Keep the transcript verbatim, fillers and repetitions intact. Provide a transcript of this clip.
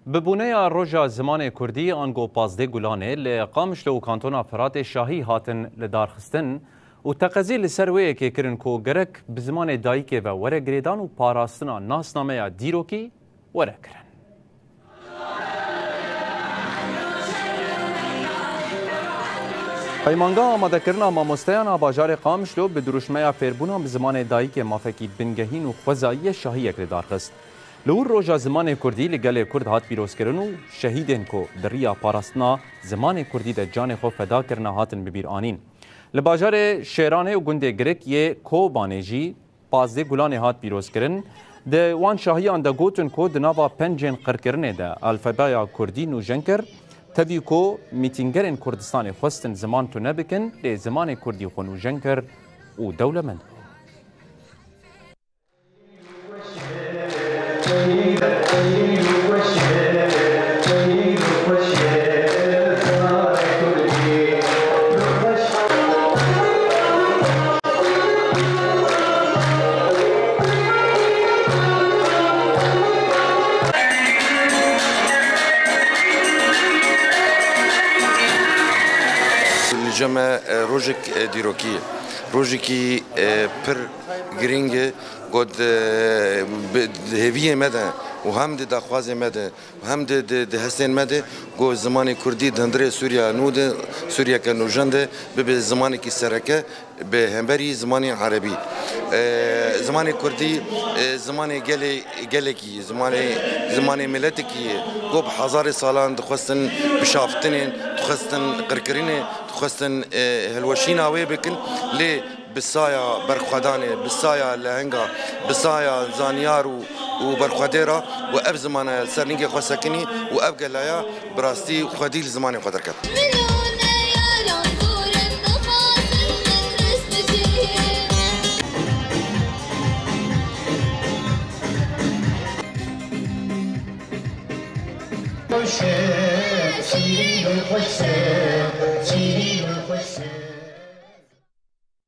Bi boneya Roja Zimanê Kurdî ango pazdeh Gulanê li Qamişlo û Kantona Firatê şahî hatin lidarxistin û teqezî li ser wê yekê kirin ku gerek bi zimanê dayikê ve were girêdan û parastina nasnameya dîrokî were kirin. Peymanga amadekirina mamosteyan a bajarê Qamişlo bi dirûşmeya fêrbûna bi zimanê dayikê mafekî bingehîn û xwezayî ye şahiyek lidarxist. Li wir Roja Zimanê Kurdî li gelê Kurd hat pîrozkirin û şehîdên ku di riya parastina zimanê Kurdî de canê xwe feda kirine hatin bi bîr anîn. Li bajarê Şêranê û gundê Girik yê Kobanê jî pazdeh Gulanê hat pîrozkirin. Di wan şahiyan de gotin ku di nava pencên qirkirinê de alfebeya Kurdî nûjen kir, tevî ku mîtîngerên Kurdistanê xwestin ziman tune bikin, lê zimanê Kurdî xwe nûjen kir û dewlemend bû. Li cem me, e, rojek, e, dîrokî ye. Rojekî, e, pir girîng e. Got, e, bi hêviyê me de û hem di daxwazê me de û hem di, di, di hestên me de ku zimanê kurdî di hundirê Sûriya nû de, Sûriyeke nûjen de bibe zimanekî sereke bi hemberî zimanê erebî. E, zimanê kurdî, e, zimanê gelê, gelekî, zimanê, zimanê miletekî ye. Ku bi hezarê salan dixwestin bişaftinên, dixwestin qirkirinê, dixwestin, e, hilweşîna wê bikin. Lê bi saya berxwedanê, bi saya lehenga, bi saya zanyar û, û berxwedê re û ev zimana li ser ningê xwe sekinî û ev gelaya bi rastî xwedî li zimanê xwe derket.